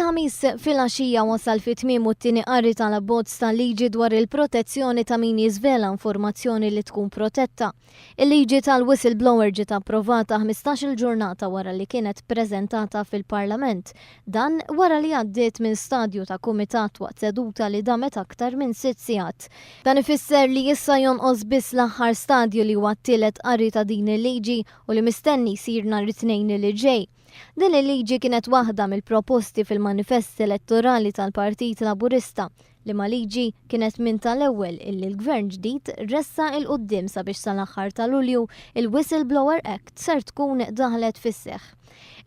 Il-Ħamis filgħaxija wasal fi tmiemu t-tieni qari tal-abbozz ta' liġi dwar il-protezzjoni ta' min jiżvela informazzjoni li tkun protetta. Il-liġi tal-whistleblower ġiet approvata 15-il ġurnata wara li kienet preżentata fil-Parlament. Dan wara li għaddiet minn stadju ta' kumitat waqt seduta li damet aktar minn sitt sigħat. Dan ifisser li issa jonqos biss l-aħħar stadju li huwa t-tielet qari ta' din il-liġi u li mistenni jsir nhar it-Tnejn li ġej. Din il-liġi kienet waħda mill-proposti fil-manifest elettorali tal-Partit Laburista, liema liġi kienet minn tal-ewwel illi l-Gvern ġdid ressaq 'il quddiem sabiex sal-aħħar ta' Lulju il-Whistleblower Act ser tkun daħlet fis-seħħ.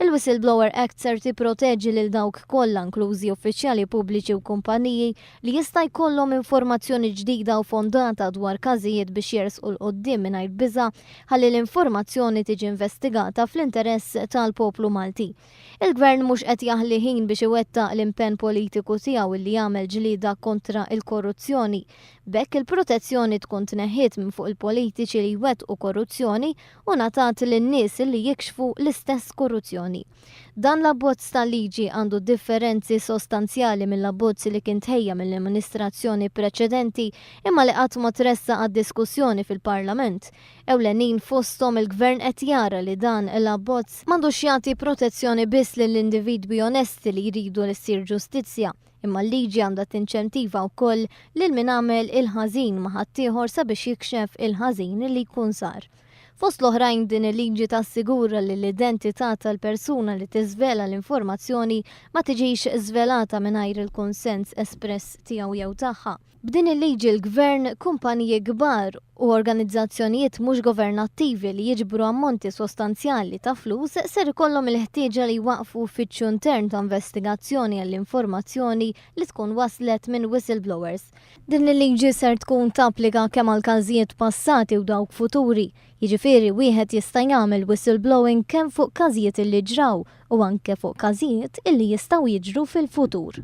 Il-Whistleblower Act ser tipproteġi lil dawk kollha inklużi uffiċjali pubbliċi u kumpaniji li jista' jkollhom informazzjoni ġdida u fondata dwar każijiet biex jersqu 'l quddiem mingħajr biża' ħalli l-informazzjoni tiġi investigata fl-interess tal-poplu Malti. Il-Gvern mhux qed jaħli ħin biex iwettaq l-impenn politiku tiegħu illi jagħmel ġlieda kontra l-korruzzjoni. B'hekk il-protezzjoni tkun tneħħiet minn fuq il-politiċi li jwettqu korruzzjoni u ngħatat lin-nies illi jikxfu l-istess korruzzjoni. Dan l-abbozz ta' liġi għandu differenzi sostanzjali mill-abbozz li kien tħejja mill-amministrazzjoni preċedenti imma li qatt ma tressaq għad-diskussjoni fil-Parlament. Ewlenin fosthom il-Gvern qed jara li dan l-abbozz m'għandux jagħti protezzjoni biss lill-individwi onesti li jridu li ssir ġustizzja, imma l-liġi għandha tinċentiva wkoll lil min għamel il-ħażin ma' ħaddieħor sabiex jikxef il-ħażin li jkun sar. Fost l-oħrajn din il-liġi tassigura li l-identità tal-persuna li tiżvela l-informazzjoni ma tiġix żvelata mingħajr il-kunsens espress tiegħu jew tagħha. B'din il-liġi l-Gvern, kumpaniji kbar u organizzazzjonijiet mhux governattivi li jiġbru ammonti sostanzjali ta' flus ser ikollhom il-ħtieġa li jwaqqfu uffiċċju intern ta' investigazzjoni għall-informazzjoni li tkun waslet minn whistleblowers. Din il-liġi ser tkun tapplika kemm għal każijiet passati u dawk futuri, jiġifieri wieħed jista' jagħmel whistleblowing kemm fuq każijiet illi ġraw u anke fuq każijiet illi jistgħu jiġru fil-futur.